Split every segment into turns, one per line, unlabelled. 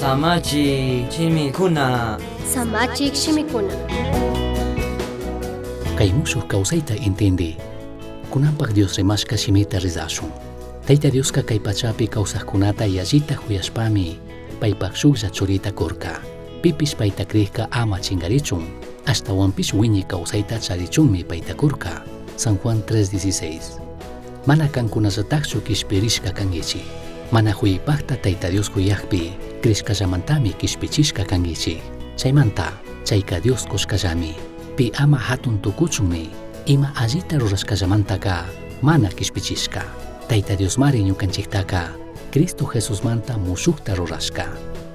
Samachi shimikuna.
Samachik shimikuna.
Kay mushuj kawsayta intindi. Kunanpaj Dios rimashka shimita rizashun. Tayta Dioska kay pachapi kawsajkunata yallita juyashpami paypaj shuklla churita kurka. Pipish payta crijka ama chingarichun, ashtawanpish wiñi kawsayta charichunmi payta kurka. San Juan 3:16. Mana kankunallatajchu kishpirishka kanguichij. Mana juyipajta Tayta Dios juyajpi crishkallamantami kishpichishka kanguichij. Chaymanta chayka Dios kushkallami. Pi ama hatun tukuchunmi ima allita rurashkallamantaka mana kishpichishka. Tayta Diosmari ñukanchiktaka Cristo Jesusmanta mushukta rurashka.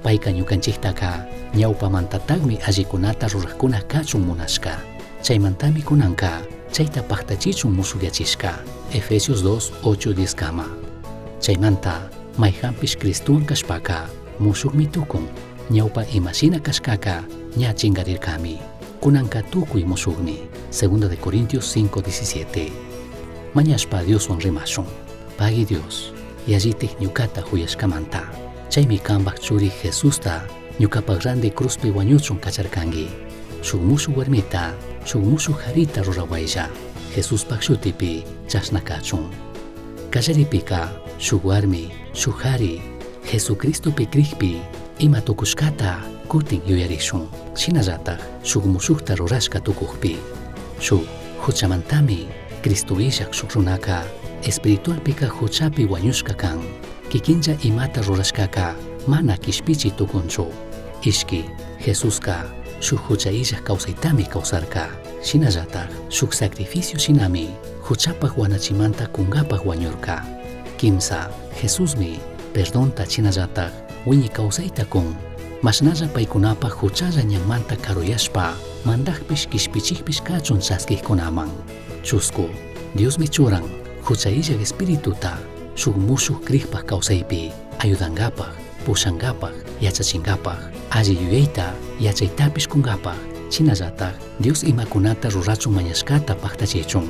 Payka ñukanchiktaka ñawpamantatagmi allikunata rurajkuna kachun munashka. Chaymantami kunanka chayta pajtachichun mushukyachishka. Efesios 2, 8, 10 kama. Chaymanta mayjanpish Cristowan kashpaka mushukmi tukun. Ñawpa imashina kashkaka ña chingarirkami. Kunanka tukuy mushukmi. Segunda de Corintios 5, 17. Mañashpa Dioswan rimashun. Pagui Dios, yallitik ñukata juyashkamanta. Chaymi kambaj churi Jesusta ñukapaj randi cruzpi wañuchun kacharkanki. Shuk mushuj warmita, shuk mushuj jarita rurawaylla. Jesuspaj shutipi chashna kachun. Kallaripika shuk warmi, shuk jari, Jesucristopi crijpi ima tukushkata kutin yuyarishun. Shinallataj shuk mushukta rurashka tukujpi. Shuk huchamantami Cristo illak shuk runaka espiritualpika huchapi wañushka kan. Kikinlla imata rurashkaka mana kishpichi tukunchu. Ishki Jesuska shuk hucha illak kawsaytami kawsarka. Shinallataj shuk sacrificio shinami huchapaj wanachimanta kunkapaj wañurka. Kimsa Jesusmi perdonta shinallataj wiñi kawsayta kun. Mashnalla paykunapaj huchalla ñanmanta karuyashpa mandajpish kishpichikpish kachun chaskijkunaman. Chusku Diosmi churan hucha illak espirituta shuk mushuk crijpaj kawsaypi ayudankapaj, pushankapaj, yachachinkapaj, alli yuyayta yachaytapish kunkapaj, shinallataj Dios imakunata rurachun mañashkata paktachichun.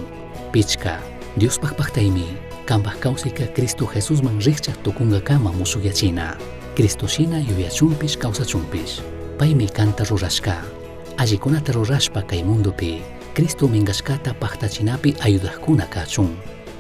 Pichka Diospaj paktaymi kambaj kawsayka Cristo Jesusman rikchak tukunkakama mushukyachina. Cristo shina yuyachunpish kawsachunpish. Paymi kanta rurashka. Allikunata rurashpa kay mundopi Cristo minkashkata paktachinapi ayudajkuna kachun.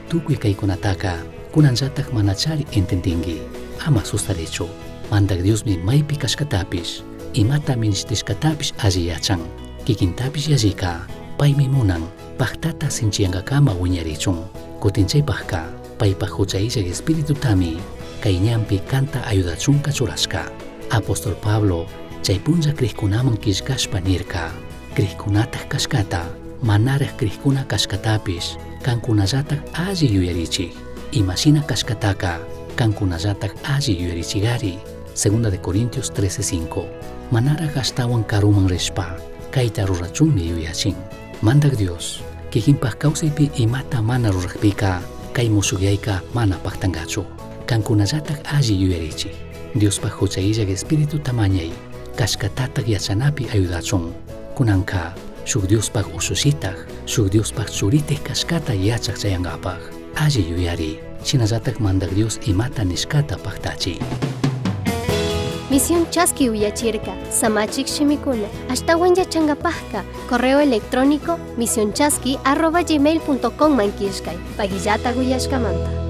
Tukuy kaykunataka kunanllataj manachari entendinki. Ama sustarichu. Mandak Diosmi maypi kashkatapish, imata minishtishkatapish alli yachan. Kikintapish yallika, paymi munan paktata sinchiyankakama wiñarichun. Kutin chaypajka paypaj hucha illak espiritutami kay ñanpi kanta ayudachunka churashka. Apóstol Pablo chay punlla crijkunaman killkashpa nirka. Crijkunataj kashkata, manaraj crijkuna kashkatapish, kankunallataj alli yuyarichik. Imashina kashkataka, kankunallataj alli yuyarichigari. Segunda de Corintios 13:5. Manaraj ashtawan karuman rishpa, kayta rurachunmi yuyachin. Mandak Dios, kikinpaj kawsaypi imata mana rurajpika, kay mushukyayka mana paktankachu. Kankunallataj alli yuyarichik. Diospaj hucha illak espirituta mañay, kashkatataj yachanapi ayudachun. Kunanka, shuk Diospaj ushushitaj, shuk Diospaj churitaj kashkata yachaj chayankapaj. Alli yuyari, shinallataj Mandak Dios imata nishkata paktachi.
Misión Chaski uyachirka, Samachik shimikuna, ashtawan yachankapajka, correo electrónico misionchaski@gmail.com man killkay, pagillata uyashkamanta.